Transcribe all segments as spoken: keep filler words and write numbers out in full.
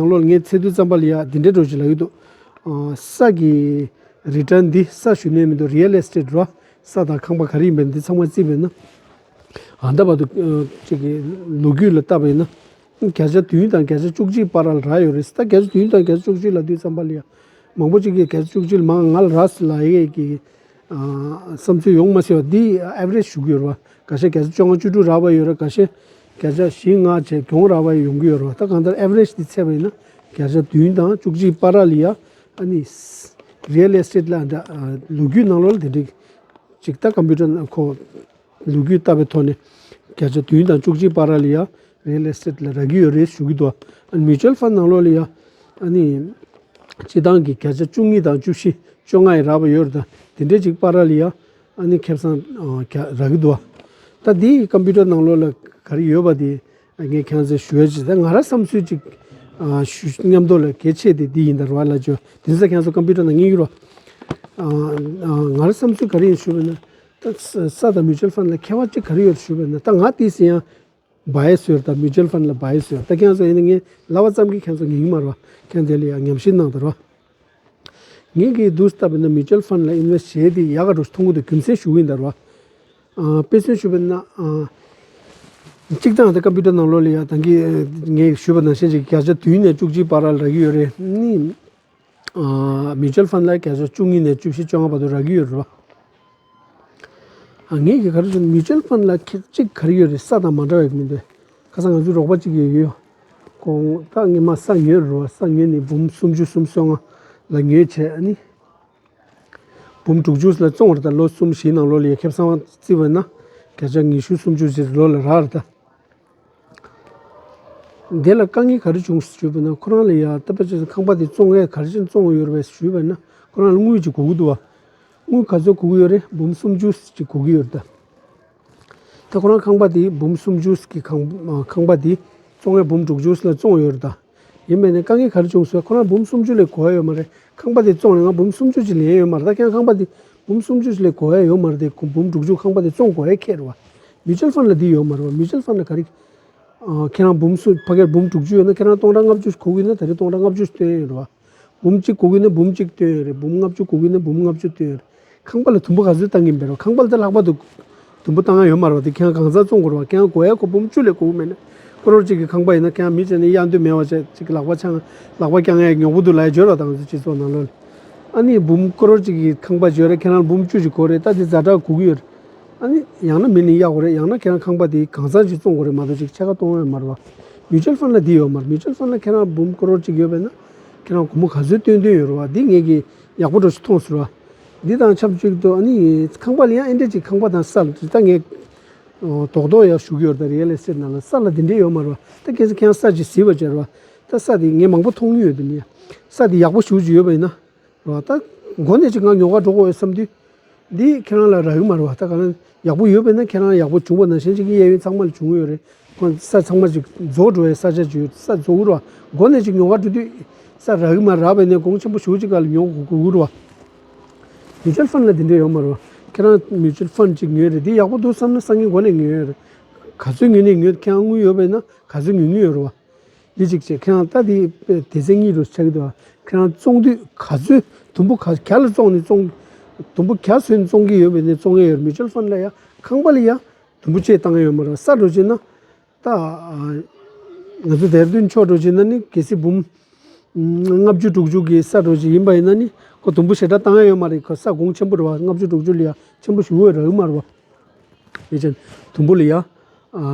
ནང་ལོགས་ལ་ངས་བཙལ་དུས་ཙམ་པ་ལ་ཡ་འདི་འདྲའི་འགྲོ་ཞིག་ལབ་ཀྱི་འདུག་ཨ། ས་གི་return འདི་ས་ཞུ་ནས་མི་འདུག real estate རོ། ས་དང་ཁང་པ་ག་རེ་ཡིན་པ་འདི་ཚང་མ་བརྩིས་པས་ན། ཨ། ད་བར་དུ་ཨ་ཅིག་གི་ལོ་རྒྱུས་ལ་བལྟས་པ་ཡིན་ན། བརྒྱ་ཆ་བདུན་དང་བརྒྱ་ཆ་བཅུ་གཅིག་བར་ལ་རག་ཡོད་རེད། ད་བརྒྱ་ཆ་བདུན་དང་བརྒྱ་ཆ་བཅུ་གཅིག་ལབ་དུས་ཙམ་པ་ལ་ཡ། མང་པོ་ཅིག་གིས་བརྒྱ་ཆ་བཅུ་གཅིག་ལ་མང་ང་ལ་རག་ཟེར་ལབ་ཡས་ཀྱི་ཨ་བསམ་ཚུལ་ཡོང་མ་སྲིད་པ་འདི་average ཞུ་གི་ཡོད་རེད་བ། འགའ་ཤས་བརྒྱ་ཆ་བཅོ་ལྔ་བཅུ་དྲུག་རག་པ་ཡོད་རེད། འགའ་ཤས་བརྒྱ་ཆ་བཞི་ལྔ་བྱས་གྱོང་རག་པ་ཡོང་གི་ཡོད་རེད་བ། ད་གང་ལྟར་average འདི་བཙལ་བ་ཡིན་ན་བརྒྱ་ཆ་བདུན་དང་བཅུ་གཅིག་བར་ལ་ཡ། ཨ་ནི་real estate ལ་འདྲ་ཨ་ལོ་རྒྱུས་ནང་ལོགས་ལ་དེ་འདྲའི་ཅིག་ད་computer ནང་ཁོ་ལོ་རྒྱུས་ལྟ་བའི་ཐོག་ནས་བརྒྱ་ཆ་བདུན་དང་བཅུ་གཅིག་བར་ལ་ཡ་real estate ལ་རག་གི་ཡོད་རེད་ཞུ་གི་འདུག་ཨ་ནི་mutual fund ནང་ལོགས་ལ་ཡ་ཨ་ནི་སྤྱི་བཏང་གི་བརྒྱ་ཆ་བཅུ་གཉིས་དང་བཅུ་བཞི་བཅོ་ལྔ་ཡི་རག་པ་ཡོད་རེད། ད་དེ་འདྲའི་ཅིག་བར་ལ་ཡ་ཨ་ནི་ཁེ་བཟང་ཨ་རག་གི་འདུག་ད་འདི་computer ནང་ལོགས་ལ་ག་རེ་ཡོད་པ་དེ་ངས་ཁྱེད་རང་ཚོར་ཞུ་ཡ་ཅིག་ད་ང་རང་བསམ་ཚུལ་ཅིག་ཨ་ཞུ་མཉམ་དུ་ལ་གལ་ཆེ་དེ་འདི་ཡིན་ད་རོ་ལ་ཅོ་དེ་ཚོ་ཁྱེད་རང་ཚོ་computer ནང་ངེས་ཀྱི་རོ། ཨ་ཨ་ང་རང་བསམ་ཚུལ་ག་རེ་ཡིན་ཞུ་བ་ན། ད་ས་ས་དང་mutual fund ལ་ཁྱད་པར་ཅིག་ག་རེ་ཡོད་ཞུས་པ་ན། ད་ང་ཏིས་ཡང་bias ཡོད་ད། mutual fund ལ་bias ཡོད་ད། ཁྱེད་ཚོ་ཡིན་ན་ངས་ལབ་པ་ཙམ་གྱིས་ཁྱེད་ཚོ་ངེས་ཀྱི་མ་རེད་བ། ཁྱེད་དེ་ལ་ཡང་ཉམས་ཞིབ་གནང་དང་རོ། ངས་ཀྱི་དུས་ལྟ་བུ་ན་mutual fund ལ་invest བྱས་ཏེ་ཡག་ག་འགྲོ་མཐོང་གི་འདུག་རྒྱུ་མཚན་ཞུ་གི་ཡིན་ད་རོ། ཨ་དཔེ་མཚོན་ཞུས་པ་ན། ཨ་གཅིག་དང་དེ་computer ནང་ལོགས་ལ་ཡང་ད་གིན་ངས་ཞུས་པ་ནང་བཞིན་ཅིག་བརྒྱ་ཆ་བདུན་ནས་བཅུ་གཅིག་བར་ལ་རག་གི་ཡོད་རེད། ནི་ཨ་mutual fund ལ་བརྒྱ་ཆ་བཅུ་གཉིས་ནས་བཅུ་བཞི་བཅོ་ལྔ་བར་དུ་རག་གི་ཡོད་རེད་བ། ཨ་ངས་ཀྱི་ག་རེ་ཟེར་ན་mutual fund ལ་ཁྱེད་གཅིག་ག་རེ་ཡོད་རེད། ས་དང་མ་འདྲ་བའི་མི་འདུག་ཁ་སང་ང་ཚོའི་རོགས་པ་གཅིག་ཡོད་ཡོད། ཁོང་ད་ངས་མ་ས་ཉོས་རེད་བ། ས་ཉོས་ནས་འབུམ་སུམ་ཅུ་སུམ་ཅུ་སོ་ལྔ་ལ་ཉོས་བྱས། ཨ་ནི་འབུམ་དྲུག་ཅུ་ལ་བཙོངས་རེད་ད། ལོ་གསུམ་བཞིའི་ནང་ལོགས་ལ་ཡ་ཁེ་བཟང་བརྩིས་པ་ན་བརྒྱ་ཆ་ཉི་ཤུ་སུམ་ཅུ་ཞིག་ལོ་ལ་རག་རེད་ད། དེ་ལ་དཀའ་ངལ་ག་རེ་བྱུང་ཞུས་པ་ན། ཁོ་རང་ལ་ཡ་ལྟ་བ་ཅིག་ཁང་པ་དེ་བཙོང་ཡས་ག་རེ་བྱས་བཙོང་ཡོད་རེད་པས་ཞུས་པ་ན། ཁོ་རང་ལ་དངུལ་ཅིག་དགོས་ཀྱི་འདུག་བ། དངུལ་ག་ཚོད་དགོས་ཀྱི་ཡོད་རེད། འབུམ་སུམ་ཅུ་ཅིག་དགོས་ཀྱི་ཡོད་རེད་ད། ད་ཁོ་རང་ཁང་པ་དེ་འབུམ་སུམ་ཅུ་གི་ཁང་ཁང་པ་དེ་བཙོང་ཡས་འབུམ་དྲུག་ཅུ་ལ་བཙོང་ཡོད་རེད་ད། ཡིན་པས་ནས་དཀའ་ངལ་ག་རེ་བྱུང་ཟེར། ཁོ་རང་འབུམ་སུམ་ཅུ་ལས་གོ་ཡ་ཡོད་མ་རེད། ཁང་པ་དེ་བཙོང་ནས་ང་འབུམ་སུམ་ཅུ་ཅིག་ལེན་ཡོད་མ་རེད། ད་ཁྱེད་རང་ཁང་པ་དེ་འབུམ་སུམ་ཅུ་ཅིག་ལས་གོ་ཡ་ཡོད་མ་རེད་དེ། ཁོ་འབུམ་དྲུག་ཅུ་ཁང་པ་དེ་བཙོང་དགོས་ཡ་ཁྱེད་རེད་བ། mutual fund ལ་འདི་ཡོད་མ་རེད་བ། mutual fund ལ་ག་རེ། ཨ་ཁྱེད་རང་འབུམ་སུ་ཕ་གིར་འབུམ་དྲུག་ཅུ་ཡོད་ན་ཁྱེད་རང་སྟོང་ཕྲག་ལྔ་བཅུ་དགོས་ཀྱི་ན་ད་རེས་སྟོང་ཕྲག་ལྔ་བཅུ་བཏོན་ཡོད་རེད་བ། འབུམ་གཅིག་དགོས་ཀྱི་ན་འབུམ་གཅིག་བཏོན་ཡོད་རེད། འབུམ་ལྔ་བཅུ་དགོས་ཀྱི་ན་འབུམ་ལྔ་བཅུ་བཏོན་ཡོད་རེད། ཁང་པ་ལ་དུམ་བུ་ག་ཚོད་བཏང་གིན་པས་རོ། ཁང་པ་ལ་ད་ལྷག་པར་དུ་དུམ་བུ་བཏང་ཡ་ཡོད་མ་རེད་བ། དེ་ཁྱེད་རང་གང་ཚང་བཙོང་དགོས་རེད་བ། ཁྱེད་རང་དགོས་ཡ་ཁོ་འབུམ་བཅུ་ལས་དགོས་ཀྱི་མེད་ན། ཀོ་རོར་གཅིག་གི་ཁང་པ་ཡིན་ན་ཁྱེད་རང་མི་བྱས་ནས་གཡག་མདུད་མེད་པ་བྱས་ཅིག་ལག་པ་འཆང་ལག་པ་བརྐྱང་ཡ་ཉོག་པོ་འདུག་ལབ་ཡ་འབྱོར་བ་དང་ཚོ་སྤྱི་ཚོགས་ནང་ལོགས་ལ། ཨ་ནི་འབུམ་ཀོ་རོར་གཅིག་གི་ཁང་པ་འབྱོར་རེད། ཁྱེད་རང་འབུམ་བཅུ་ཞིག་དགོས་རེད། ད་དེ་ཛ་དྲག་དགོས་ཀྱི་ཡོད་རེད། ཨ་ནི་ཡང་ན་མི་ནི་གཡར་དགོས་རེད། ཡང་ན་ཁྱེད་རང་ཁང་པ་དེ་གང་ཚང་ཞིག་བཙོང་དགོས་རེད་མ་གཏོགས་ཅིག་ཕྱེད་ཀ་གཏོང་ཡ་ཡོད་མ་རེད་བ། mutual fund ལ་འདི་ཡོད་མ་རེད། mutual fund ལ་ཁྱེད་རང་འབུམ་ཀོ་རོར་གཅིག་ཡོད་པས་ན་ཁྱེད་རང་སྒོར་མོ་ག་ཚོད་བཏོན་འདོད་ཡོད་རེད་བ། འདི་ངས་ཀྱི་ཡག་པོ་འདྲ་ཞིག་མཐོང་སོང་ར། འདི་དང་ཆབས་ཅིག་ཏུ་ཨ་ནི་ཁང་པ་ལ་ཡང་ཨེ་འདྲ་ཅིག་ཁང་པ་དང་ས་ལ་ད་ངས་རྡོག་རྡོག་ཡང་ཞུ་གི་ཡོད་རེད། ད་real estate ནང་ལ་ས་ལ་འདི་འདྲས་ཡོད་མ་རེད་བ། ད་གལ་སྲིད་ཁྱེད་རང་ས་ཅིག་གཟིགས་པ་བྱས་རེད་བ། ད་ས་དེ་ངས་མང་པོ་མཐོང་གི་ཡོད་དེ་ནི། ས་དེ་ཡག་པོ་ཞེ་པོ་ཅིག་ཡོད་པ་ཡིན་ན། རེད་བ། ད་མགོ་ནས་ཅིག་ང་ཉོ་ག་འགྲོ་དགོས་བསམ་དུས། འདི་ཁྱེད་རང་ལ་རག་གི་མ་རེད་བ། ད་ག་ལ་ཡག་པོ་ཡོད་པས་ན་ཁྱེད་རང་ཡག་པོ་བྱུང་བ་ནང་བཞིན་ཅིག་གཡས་གཡོན་ཚང་མ་ལ་བྱུང་ཡོད་རེད། ཁོ་ས་ཚང་མ་ཅིག་རྫོགས་འགྲོ་བའི་ས་ཆ་ཅིག་ཡོད། ས་རྫོགས་རེད་བ། མགོ་ནས་ཅིག་ཉོ་ག་འགྲོ་དུས་ས་རག་གི་མ་རག་པས་ན་གོང་ཆེན་པོ་ཞེ་པོ་ཅིག་སྒང་ལ་ཉོ་དགོས་རེད་བ། mutual fund ལ་འདི་འདྲས་ཡོད་མ་རེད་བ། ཁྱེད་རང་mutual fund ཅིག་ཉོས་རེད། འདི་ཡག་པོ་འདུག་བསམ་ན་སང་ཉིན་མགོ་ནས་ཉོས་ཡོད་རེད། ག་ཚོད་ཉོས་ནས་ཉོས། ཁྱེད་རང་དངུལ་ཡོད་པས་ན་ག་ཚོད་ཉོ་ཉོ་ཡོད་རེད་བ། འདི་གཅིག་བྱས། ཁྱེད་རང་ལྟ་དེ་དཔེ་སྡེ་ཚན་གཉིས་རུ་ཆགས་ཀྱི་འདུག་ཁྱེད་རང་བཙོང་དུས་ག་ཚོད་དུམ་བུ་ག་བརྒྱ་ལ་བཙོང་ནས་བཙོང་། དུམ་བུ་བརྒྱ་བཟོས་ནས་བཙོང་གི་ཡོད་པས་ནས་བཙོང་ཡས་ཡོད། mutual fund ལ་ཡ་ཁང་པ་ལ་ཡ་དུམ་བུ་གཅིག་བཏང་ཡས་ཡོད་མ་རེད། ས་འགྲོ་བྱས་ན་ད་ང་ཚོ་དེར་དོན་ཕྱོགས་འགྲོ་བྱས་ན་ནི་གལ་སྲིད་འབུམ་ལྔ་བཅུ་དྲུག་ཅུ་གི་ས་འགྲོ་བྱས་ཡིན་པ་ཡིན་ན་ནི་ཁོ་དུམ་བུ་ཞེ་དྲག་བཏང་ཡས་ཡོད་མ་རེད། ཁོ་ས་གོང་ཆེན་པོ་རེད་བ། ལྔ་བཅུ་དྲུག་ཅུ་ལ་ཡ་ཆེན་པོ་ཞེ་པོ་རག་གི་མ་རེད་བ། ཡིན་ཅན་དུམ་བུ་ལ་ཡ། ཨ་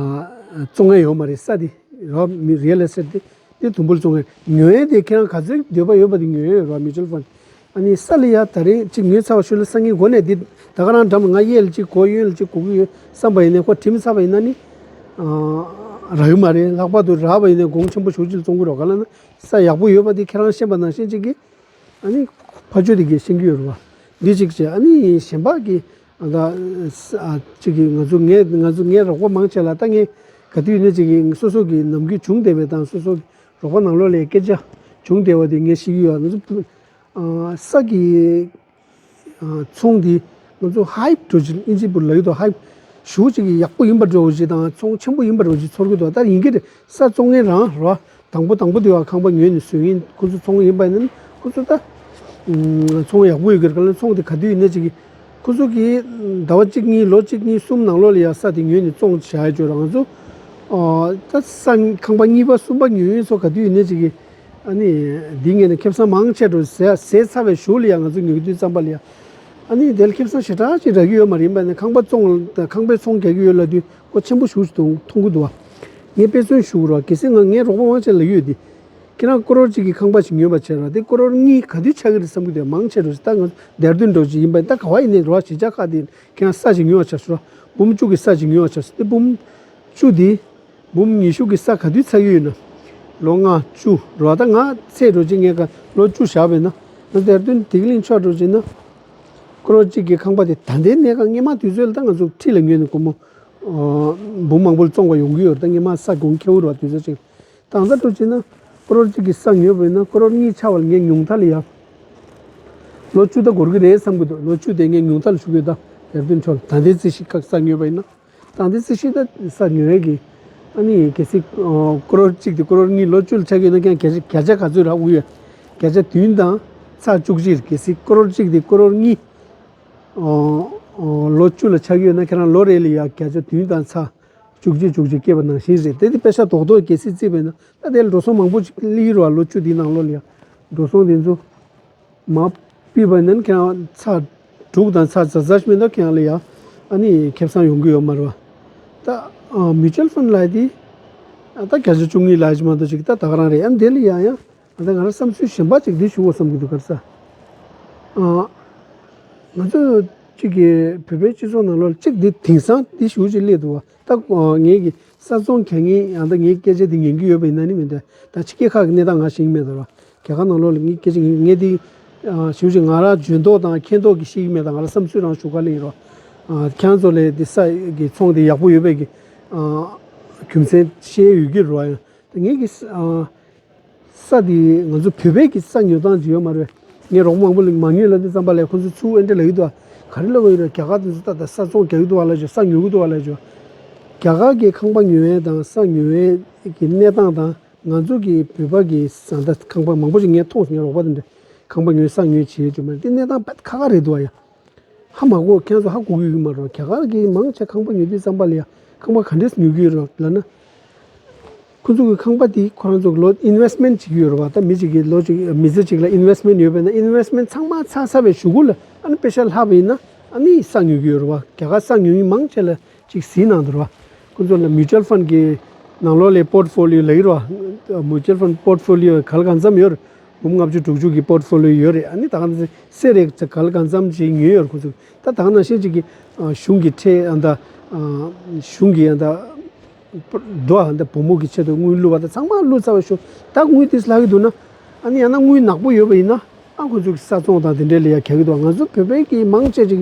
བཙོང་ཡས་ཡོད་མ་རེད། ས་དེ་ར་མི་real estate དེ་དེ་དུམ་བུ་ལ་བཙོང་ཡས། ཉོ་ཡས་དེ་ཁྱེད་རང་ག་ཚོད་འདོད་པ་ཡོད་པ་དེ་ཉོ་ཡས་ཡོད་ར། mutual fund ཨ་ནི་ས་ལ་ཡ་ད་རེས་གཅིག་ཉོས་ཚར་བ་ཤུལ་ལ་སང་ཉིན་མགོ་ནས་འདི་ད་ག་རང་འགྲམ་ང་གཡས་ལ་གཅིག་གོ་གཡོན་ལ་གཅིག་གོ་གི་ཡོད་བསམ་པ་ཡིན་ན་ཁོ་དྲིམ་ཚར་བ་ཡིན་ན་ནི་ཨ་རག་གི་མ་རེད། ལྷག་པར་དུ་རག་པ་ཡིན་ན་གོང་ཆེན་པོ་ཞེ་པོ་ཅིག་ལ་བཙོང་གི་རོགས། ག་ལ་ན་ས་ཡག་པོ་ཡོད་པ་དེ་ཁྱེད་རང་ཤེས་པ་ནང་བཞིན་གཅིག་གིས། ཨ་ནི་ཕ་ཆོས་དེ་གས་ཤེས་ཀྱི་ཡོད་རེད་བ། འདི་གཅིག་བྱས། ཨ་ནི་གཞན་པ་གི་ཨ་ད་ཨ་གཅིག་གི་ང་ཚོ་ངས་ང་ཚོ་ངའི་རོགས་པ་མང་ཆེ་ལ་ད་ངས་ག་དུས་ཡིན་ན་གཅིག་གི་སོ་སོ་གི་ནམ་རྒྱུན་བྱུང་བསྡད་པའི་དང་སོ་སོ་གི་རོགས་པ་ནང་ལོགས་ལ་སྐད་ཆ་བྱུང་བསྡད་པ་དེ་ངས་ཤེས་ཀྱི་ཡོད། ང་ཚོ་ཨ་ས་གི་ཨ་ཚོང་འདི་ང་ཚོ་hype འགྲོ་ཅིག་ཨིན་ཇི་བོད་ལ་ཡོད་དོ། hype ཞུ་ཅིག་ཡག་པོ་ཡིན་པ་འགྲོ་ཅིག་དང་ཚོང་ཆེན་པོ་ཡིན་པ་འགྲོ་ཅིག་ཚོར་གི་འདུག་ད་ཡིན་གྱི་རེད། ས་བཙོང་མཁན་རང་རེད་བ། དང་པོ་དང་པོ་དེ་བ་ཁང་པ་ཉོས་ནས་བཟོས་མཁན་ཁོ་ཚོ་ཚོང་ཡིན་པ་ཡིན་ན་ཁོ་ཚོ་ད་ཨུམ་ཚོང་ཡག་པོ་ཡོད་གི་རེད། ག་ལ་ཚོང་དེ་ག་དུས་ཡིན་ན་ཅིག་གི་ཁོ་ཚོ་གི་ཟླ་བ་གཅིག་གཉིས་ལོ་གཅིག་གཉིས་གསུམ་ནང་ལོགས་ལ་ཡ་ས་དེ་ཉོས་ནས་བཙོང་བྱ་ཡ་ཅོ་ར། ང་ཚོ་ཨ་ད་ས་ཁང་པ་གཉིས་པ་གསུམ་པ་ཉོས་ཡོད་ཚོ་ག་དུས་ཡིན་ན་ཅིག་གི་ཨ་ནི་འདི་ངས་ནས་ཁེ་བཟང་མང་ཆེ་འགྲོ་ཟས་ཟས་ཚར་བའི་གཞུག་ལ་ཡ་ང་ཚོ་ཉོ་གི་དུས་ཙམ་པ་ལ་ཡ་ཨ་ནི་དེ་ལ་ཁེ་བཟང་ཞེ་དྲག་ཅིག་རག་གི་ཡོད་མ་རེད། ཡིན་པ་ནི་ཁང་པ་བཙོང་ཁང་པའི་ཚོང་རྒྱག་གི་ཡོད་ལབ་དུས། ཁོ་ཆེན་པོ་ཞེ་པོ་ཞིག་མཐོང་མཐོང་གི་འདུག་བ། ངས་དཔེ་མཚོན་ཞུ་གི་རེད་བ། གལ་སྲིད་ང་ངའི་རོགས་པ་མང་ཆེ་ལ་ཡོད་དེ། ཁྱེད་རང་ཀོ་རོར་གཅིག་གི་ཁང་པ་ཞིག་ཉོས་པ་བྱས་ར། དེ་ཀོ་རོར་གཉིས་ག་དུས་ཆགས་ཀྱི་རེད་བསམ་གི་འདུག་མང་ཆེ་འགྲོ་ཞིག་ད་ང་ཚོ་དེར་དོན་འགྲོ་ཞིག་ཡིན་པ་ད་ག་བ་ཡིན་ནའི་རོ་བ་གཞིས་ཆགས་ཁག་དེ་ཁྱེད་རང་ས་ཞིག་ཉོས་པ་བྱས་སོ་ར། འབུམ་བཅུ་གི་ས་ཞིག་ཉོས་པ་བྱས་སོ། དེ་འབུམ་བཅུ་དེ་འབུམ་ཉི་ཤུ་གི་ས་ག་དུས་ཚར་གི་ཡོད་ན། ལོ་ལྔ་བཅུ་རོ་བ། ད་ང་ཚད་འགྲོ་ཅིག་ངས་ག་ལོ་བཅུ་བཞག་པས་ན་ང་དེར་དོན་དེ་གི་གླིང་ཕྱོགས་འགྲོ་ཅིག་ན། ཀོ་རོར་གཅིག་གི་ཁང་པ་དེ་ད་ལྟའི་གནས་སྐབས་སྔོན་མ་དུས་ཚོད་ལ་ད་ང་ཚོ་ཁྲི་ལ་ཉོས་ནས་སྒོར་མོ་འབུམ་མང་པོ་ལ་བཙོང་བ་ཡོང་གི་ཡོད་རེད། ད་སྔོན་མ་ས་གོང་ཁེ་པོ་རེད་བ་དུས་ཚོད་ཅིག་ད་ལྟ་འགྲོ་ཅིག་ན་ཀོ་རོར་གཅིག་གི་ས་ཉོས་པ་ཡིན་ན་ཀོ་རོར་གཉིས་ཆགས་པ་ལ་ངས་ཉུང་མཐའ་ལ་ཡ། ལོ་བཅུ་ད་འགོར་གི་རེད་བསམ་གི་འདུག་ལོ་བཅུ་དེ་ངས་ཉུང་མཐའ་ལ་ཞུ་གི་ཡོད་ད། ཡར་ཐོན་ཆོག་ད་ལྟའི་རྩིས་གཞི་ཁག་ས་ཉོས་པ་ཡིན་ན། ད་ལྟའི་རྩིས་གཞི་ད་ས་ཉོ་ཡས་ཀྱི་ཨ་ནི་གལ་སྲིད་ཀོ་རོར་གཅིག་དེ་ཀོ་རོར་གཉིས་ལོ་བཅུ་ལ་ཆགས་ཀྱི་ཡོད་ན་ཀྱང་བརྒྱ་ཆ་བརྒྱ་ཆ་ག་ཚོད་རག་དགོས་ཡོད། བརྒྱ་ཆ་བདུན་དང་ཚེག་བཅུ་གཅིག་གལ་སྲིད་ཀོ་རོར་གཅིག་དེ་ཀོ་རོར་གཉིས་ལོ་བཅུ་ལ་ཆགས་ཀྱི་ཡོད་ན་ཁྱེད་རང་ལོ་རེ་ལ་ཡ་བརྒྱ་ཆ་བདུན་དང་ཚེག་བཅུ་གཅིག་བཅུ་གཅིག་སྐྱེས་པ་ནང་བཞིན་རེད། དེ་དེ་པེ་ཤ་རྡོག་རྡོག་གལ་སྲིད་བརྩིས་པས་ན་ད་དེ་ལ་འགྲོ་སོང་མང་པོ་ཅིག་སླེབས་ཀྱི་རེད་བ། ལོ་བཅུ་དེའི་ནང་ལོགས་ལ་ཡ་འགྲོ་སོང་དེ་ཚོ་མར་ཕུད་པ་ཡིན་ན་ཁྱེད་རང་ཚེག་དྲུག་དང་ཚེག་ཙག་ཙག་མིན་འདུག་ཁྱེད་རང་ལ་ཡ་ཨ་ནི་ཁེ་བཟང་ཡོང་གི་ཡོད་མ་རེད་བ། ད་ཨ་མིའུ་ཅུ་ཨལ་ཕན་ལབ་ཡ་དེ་ད་བརྒྱ་ཆ་བཅུ་གཉིས་ལབ་ཡ་ཅིག་མ་གཏོགས་ཅིག་ད་ད་ག་རང་རེད། ཨ་ནི་དེ་ལ་ཡ་ཡང་ཨ་ད་ང་རང་བསམ་ཚུལ་གཞན་པ་ཅིག་འདི་ཞུ་དགོས་བསམ་གྱི་འདུག་ག་རེ་ཟེར། ཨ་ང་ཚོ་གཅིག་གི་བོད་པའི་སྤྱི་ཚོགས་ནང་ལོགས་ལ་གཅིག་འདི་དེང་སང་འདི་ཞུ་ཅིག་སླེབས་འདུག་བ། ད་ངེད་ཀྱི་ས་ཚོང་ག་ངེད་ཡང་ད་ངའི་སྐད་ཆ་འདི་ཉན་གྱི་ཡོད་པ་ཡིན་ན་ནི་མི་འདུག་ད་ཕྱི་རྒྱལ་ཁག་གི་གནས་སྟངས་ང་ཤེས་ཀྱི་མེད་དོ། རྒྱ་གར་ནང་ལོགས་ལ་ངའི་སྐད་ཆ་ངེད་ངས་འདི་ཞུ་ཅིག་ང་རང་འཇོན་མདོག་དང་མཁྱེན་མདོག་གི་བཤད་ཀྱི་མེད། ད་ང་རང་བསམ་ཚུལ་རང་ཞུ་ག་ལེ་ཡིན་རོགས། ཁྱེད་ཚོ་ལས་འདི་ས་གི་ཚོང་འདི་ཡག་པོ་ཡོད་པའི་གི་རྒྱུ་མཚན་བཤད་ཡོད་ཀྱི་རོགས། ཡང་ད་ངེད་ཀྱི་ས་འདི་ང་ཚོ་བོད་པའི་གི་ས་ཉོ་སྟངས་ཅིག་ཡོད་མ་རེད། ངས་རོགས་པ་མང་པོ་ལ་མ་ཉོས་ལབ་དུས་ཙམ་པ་ལས་ཁོང་ཚོ་ཚུར་ཨེ་འདྲ་ལབ་ཀྱི་འདུག་ག་རེ་ལབ་ཀྱི་ཡོད་རེད། རྒྱ་གར་དེ་ཚོ་ད་ལྟ་ས་ཚོང་རྒྱག་གི་འདུག་བ་ལབ་ཅོ། ས་ཉོ་གི་འདུག་བ་ལབ་ཅོ། རྒྱ་གར་གི་ཁང་པ་ཉོ་ཡས་དང་ས་ཉོ་ཡས་ཀྱི་གནས་སྟངས་དང་ང་ཚོ་གི་བོད་པ་གི་ས་ད་ཁང་པ་མང་པོ་ཞིག་ངས་མཐོང་སོང་། ངའི་རོགས་པ་དེ་འདྲ་ཁང་པ་ཉོས་ས་ཉོས་བྱེད་ཅོ་མ་རེད། དེ་གནས་སྟངས་དཔེ་ཁག་ཁག་རེད་འདུག་བ། ཡ་ཧ་མ་གོ། ཁྱེད་ཚོ་ཧ་གོ་གི་ཡོད་མ་རེད། རྒྱ་གར་གི་མང་ཆེ་ཁང་པ་ཉོ་དུས་ཙམ་པ་ལ་ཡ་ཁང་པ་ག་འདྲས་ཉོ་གི་ཡོད་རེད་ལབ་ན། ཁོ་ཚོ་གི་ཁང་པ་དེ་ཁོ་རང་ཚོ་གི་ལོ་ཨིན་ཝེ་སི་མེན་ཊི་བྱེད་ཀྱི་ཡོད་རེད་བ། ད་མི་གཅིག་གིས་ལོ་གཅིག་མི་ཚེ་གཅིག་ལ་ཨིན་ཝེ་སི་མེན་ཊི་ཡོད་པས་ན་ཨིན་ཝེ་སི་མེན་ཊི་ཚང་མ་ཚར་ཚར་བའི་གཞུག་གུ་ལ་ཨ་ནི་པེ་ཤ་ལྷག་པ་ཡིན་ན་ཨ་ནི་ས་ཉོ་གི་ཡོད་རེད་བ། རྒྱ་གར་ས་ཉོ་མཁན་མང་ཆེ་ལ་ཅིག་གཟིགས་གནང་འདུག་ར། ཁོ་ཚོ་ལ་མིའུ་ཅུ་ཨལ་ཕན་གྱི་ནང་ལོགས་ལ་པོར་ཊི་ཕོ་ལིའོ་ལབ་ཀྱི་རེད་བ། མིའུ་ཅུ་ཨལ་ཕན་པོར་ཊི་ཕོ་ལིའོ་ག་ལ་གང་འཚམ་ཡོད་རེད། འབུམ་ལྔ་བཅུ་དྲུག་ཅུ་གི་པོར་ཊི་ཕོ་ལིའོ་ཡོད་རེད། ཨ་ནི་ད་ག་ནང་བཞིན་གསེར་རེ་ག་ལ་གང་འཚམ་ཅིག་ཉོས་ཡོད་རེད་ཁོ་ཚོ། ད་ད་ག་ནང་བཞིན་ཅིག་གི་གཞུང་གི་ཁྲལ་ཨ་ད་གཞུང་གི་ཨ་ད་རྡོ་ཨ་ད་བུ་མོ་གི་ཆེད་དུ་དངུལ་བླུགས་པ་ད་ཚང་མ་བླུགས་ཚར་བའི་གཞུག་ད་དངུལ་ཏིས་ལྷག་གི་འདུག་ན། ཨ་ནི་ཡང་ན་དངུལ་ནག་པོ་ཡོད་པ་ཡིན་ན་ཨ་ཁོ་ཚོ་གི་ས་ཚོང་དང་དེ་འདྲས་ལ་ཡ་གྱ་གི་འདུག་ང་ཚོ་བོད་པའི་གི་མང་ཆེ་ཅིག་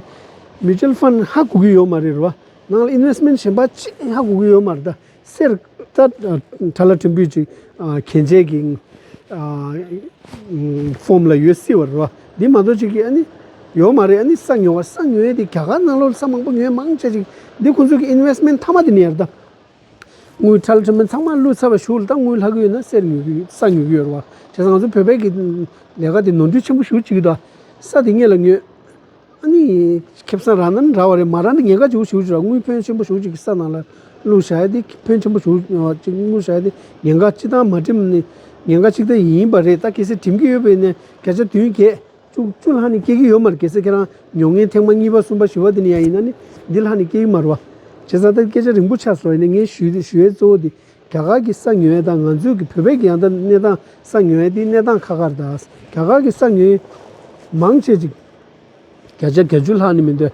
མིའུ་ཅུ་ཨལ་ཕན་ཧ་གོ་གི་ཡོད་མ་རེད་ར་བ། ནང་ལ་ཨིན་ཝེ་སི་མེན་ཊི་གཞན་པ་ཅིག་ཧ་གོ་གི་ཡོད་མ་རེད། ད་གསེར་ད་ཁྲ་ལ་ཕྲན་བུ་ཅིག་གན་རྐྱལ་གྱི་ཕོམ་ལ་ཡོད་སྲིད་པ་རེད་བ། འདི་མ་གཏོགས་ཅིག་གི་ཨ་ནི་ཡོད་མ་རེད། ཨ་ནི་ས་ཉོ་བ་ས་ཉོ་ཡས་དེ་རྒྱ་གར་ནང་ལོགས་ལ་ས་མང་པོ་ཉོས་མང་ཆེ་ཅིག་འདི་ཁོང་ཚོ་གི་ཨིན་ཝེ་སི་མེན་ཊི་མཐའ་མ་དེ་ནི་ཡར་ད་དངུལ་ཁྲལ་ཁྲིམས་ཚང་མ་བླུགས་ཚར་བ་ཞུ་ལ་ད་དངུལ་ལྷག་གི་ཡོད་ན་གསེར་ཉོ་གི་ས་ཉོ་གི་ཡོད་རེད་བ། བྱས་ཙང་ང་ཚོ་བོད་པའི་གི་ལས་ཀ་དེ་ནོར་འཁྲུལ་ཆེན་པོ་ཞེ་པོ་ཅིག་གི་འདུག་ས་དེ་ངེད་ལ་ཉོས། ཨ་ནི་ཁེ་བཟང་རག་ན་ནི་རག་པ་རེད། མ་རག་ན་ཉེན་ཁ་ཆེ་པོ་ཞེ་པོ་ཅིག་རེད། དངུལ་ཕོན་ཆེན་པོ་ཞེ་པོ་ཅིག་གི་ས་ནང་ལ་བླུགས་བཞག་ཡ་དེ་ཕོན་ཆེན་པོ་ཞེ་པོ་ཅིག་བླུགས་བཞག་ཡ་དེ་ཉེན་ཁ་སྤྱིར་བཏང་མ་འགྲིམ་ནི་ཉེན་ཁ་གཅིག་ད་ཡིན་པ་རེད། ད་གལ་སྲིད་འགྲིམ་གྱི་ཡོད་པ་ཡིན་ན་བརྒྱ་ཆ་བདུན་བརྒྱད་བཅུ་བཅུ་ལྷག་ནི་སྐྱེ་གི་ཡོད་མ་རེད། གལ་སྲིད་ཁྱེད་རང་ཉོ་མཁན་ཐེངས་མ་གཉིས་པ་གསུམ་པ་བཞི་པ་དེ་ནི་ཡང་ཡིན་ན་ནི་འདི་ལྷག་ནི་སྐྱེ་གི་མ་རེད་བ། བྱས་ཙང་ད་སྐད་ཆ་རིང་པོ་ཆགས་སོང་། ཡིན་ན་ངས་ཞུ་ཞུ་ཡའི་གཙོ་བོ་དེ་རྒྱ་གར་གྱི་ས་ཉོ་ཡ་དང་ང་ཚོའི་གི་བོད་པའི་གི་ཡང་ད་གནས་སྟངས་ས་ཉོ་ཡ་དེ་གནས་སྟངས་ཁག་ཁག་རེད། ད་རྒྱ་གར་གྱི་ས་ཉོ་ཡ་མང་ཆེ་ཅིག་བརྒྱ་ཆ་བརྒྱད་ཅུ་ལྷག་ནི་མི་འདུག་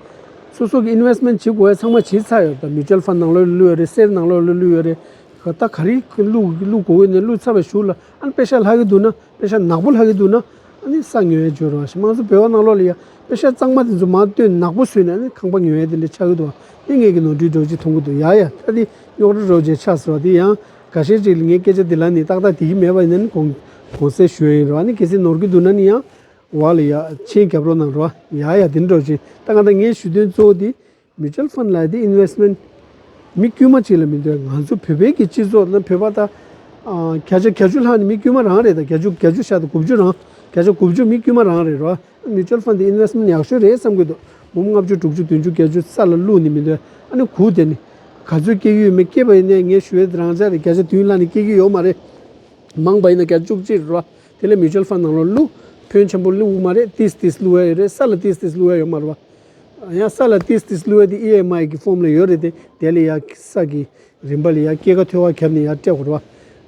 སོ་སོ་གི་ཨིན་ཝེ་སི་མེན་ཊི་བྱེད་དགོས་ཡ་ཚང་མ་བྱེད་ཚར་ཡོད། ད་མིའུ་ཅུ་ཨལ་ཕན་ནང་ལོགས་ལ་བླུགས་ཡོད་རེད། གསེར་ནང་ལོགས་ལ་བླུགས་ཡོད་རེད། ད་ག་རེ་བླུགས་བླུགས་དགོས་ཀྱི་ནས་བླུགས་ཚར་བའི་གཞུག་ལ་ཨ་ནི་པེ་ཤ་ལྷག་གི་འདུག་ན། པེ་ཤ་ནག་པོ་ལྷག་གི་འདུག་ན་ཨ་ནི་ས་ཉོ་ཡ་འབྱོར་རོགས་ཞེས། མང་གཙོ་བོད་པ་ནང་ལོགས་ལ་ཡ་པེ་ཤ་གཙང་མ་དེ་ཚོ་མར་བཏོན་ནག་པོ་བཟོས་ནས་ཨ་ནི་ཁང་པ་ཉོ་ཡ་དེ་འདྲ་ཆགས་ཀྱི་འདུག་དེ་ངེད་ཀྱི་ནོར་འཁྲུལ་འདྲ་བོ་ཅིག་མཐོང་གི་འདུག་ཡ་ཡ་ད་དེ་རྙོག་དྲ་འདྲ་བོ་ཅིག་ཆགས་སོང་། དེ་ཡང་འགའ་ཤས་ཅིག་ལ་ངས་སྐད་ཆ་འདི་ལབ་ནས་ཏག་ཏག་དེ་གི་མེད་པ་ཡིན་ན་ནི་དགོངས་དགོངས་སེལ་ཞུ་ཡ་ཡིན་རོགས། ཨ་ནི་གལ་སྲིད་ནོར་གྱི་འདུག་ན་ནི་ཡང་བ་ལ་ཡ་མཆན་རྒྱབ་རོགས་གནང་རོགས། ཡ་ཡ་དེ་འདྲ་བོ་ཅིག་ད་ག་ད་ངས་ཞུ་དོན་གཙོ་བོ་དེ། མིའུ་ཅུ་ཨལ་ཕན་ལབ་དེ་ཨིན་ཝེ་སི་མེན་ཊི་མི་དཀྱུས་མ་ཅིག་ལ་མི་འདོད། ང་ཚོ་བོད་པའི་གི་སྤྱི་ཚོགས་ནང་བོད་པ་ད་ཨ་བརྒྱ་ཆ་བརྒྱད་ཅུ་ལྷག་ནི་མི་དཀྱུས་མ་རང་རེད། ད་བརྒྱད་ཅུ་བརྒྱད་ཅུ་ཤ་ད་དགུ་བཅུ་རང་བརྒྱ་ཆ་དགུ་བཅུ་མི་དཀྱུས་མ་རང་རེད་རོ། མིའུ་ཅུ་ཨལ་ཕན་དེ་ཨིན་ཝེ་སི་མེན་ཊི་ཡག་ཤོས་རེད་བསམ་གི་འདུག་འབུམ་ལྔ་བཅུ་དྲུག་ཅུ་བདུན་ཅུ་བརྒྱད་ཅུ་ས་ལ་བླུགས་ནི་མི་འདོད། ཨ་ནི་གུ་དེ་ནི་ག་ཚོད་སྐྱེ་གི་ཡོད་མེད་སྐྱེས་པ་ཡིན་ནའི་ངས་ཞུ་ཡས་དེ་རང་འཇགས་རེད། བརྒྱ་ཆ་བདུན་ལྷག་ནི་སྐྱེ་གི་ཡོད་མ་རེད། མང་པ་ཡིན་ན་བརྒྱ་ཆ་བཅུ་གཅིག་རེད་རོ། དེ་ལས་མིའུ་ཅུ་ཨལ་ཕན་ནང་ལོགས་བླུགས་ཕོན་ཆེན་པོ་བླུགས་མ་རེད། ཏིས་ཏིས་བླུགས་ཡ་ཡོད་རེད། ས་ལ་ཏིས་ཏིས་བླུགས་ཡ་ཡོད་མ་རེད་བ། ཡང་ས་ལ་ཏིས་ཏིས་བླུགས་ཡ་དེ་ཨི་ཨེམ་ཨའི་གི་ཕོམ་ལ་ཡོད་རེད་དེ། དེ་ལ་ཡ་ས་གི་རིན་པ་ལ་ཡ་སྐྱེད་ཀ་ཐོལ་པ་བརྒྱབ་ནས་ཡར་སྤྲད་དགོས་རེད་བ།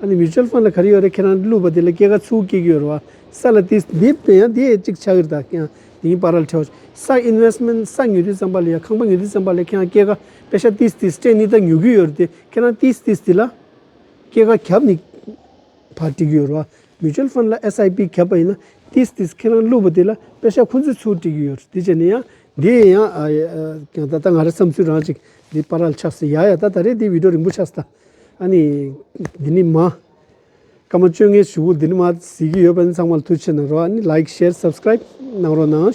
ཨ་ནི་མིའུ་ཅུ་ཨལ་ཕན་ལ་ག་རེ་ཡོད་རེད། ཁྱེད་རང་བླུགས་པ་དེ་ལ་སྐྱེད་ཀ་ཚུར་སྐྱེ་གི་ཡོད་རེད་བ། ས་ལ་ཏིས་འདི་དཔེ་ཡང་འདི་ཡ་གཅིག་ཆགས་ཀྱི་རེད། ད་ཡང་དེ་ཡིན་པ་ར་ལ་ཁྲལ་བ་ས་ཨིན་ཝེ་སི་མེན་ཊི་ས་ཉོ་དུས་ཙམ་པ་ལ་ཡ་ཁང་པ་ཉོ་དུས་ཙམ་པ་ལ་ཁྱེད་རང་སྐྱེད་ཀ་པེ་ཤ་ཏིས་ཏིས་སྤྲད་ནི་ད་ཉོ་གི་ཡོད་རེད་དེ། ཁྱེད་རང་ཏིས་ཏིས་དེ་ལ་སྐྱེད་ཀ་བརྒྱབ་ནི་ཕར་སྤྲད་ཀྱི་ཡོད་རེད་བ། མིའུ་ཅུ་ཨལ་ཕན་ལ་ཨེས་ཨའི་པི་བརྒྱབ་པ་ཡིན་ན་ཏིས་ཏིས་ཁྱེད་རང་བླུགས་པ་དེ་ལ་པེ་ཤ་ཁོ་ཚོས་ཚུར་སྤྲད་ཀྱི་ཡོད་རེད། དེ་བྱས་ནས་ཡང་འདི་ཡང་ཨ་ཡ་ཨ་ཀྱང་ད་ལྟ་ང་རང་བསམ་ཚུལ་རང་ཅིག་འདི་པར་ལ་ཆགས་སོང་། ཡ་ཡ་ད་ད་རེས་འདི་བི་ཌིའོ་རིང་པོ་ཆགས་སོང་། ད་ཨ་ནི་འདི་ནི་མ་སྐར་མ་བཅོ་ལྔའི་གཞུག་གུ་འདི་ནི་མ་གཟིགས་ཀྱི་ཡོད་པ་ནི་ཚང་མ་ལ་ཐུགས་རྗེ་ཆེ་གནང་རོགས། ཨ་ནི་ལའིཀ་ཤེར་སབ་སི་ཀ་རའིབ་གནང་རོགས་གནང་།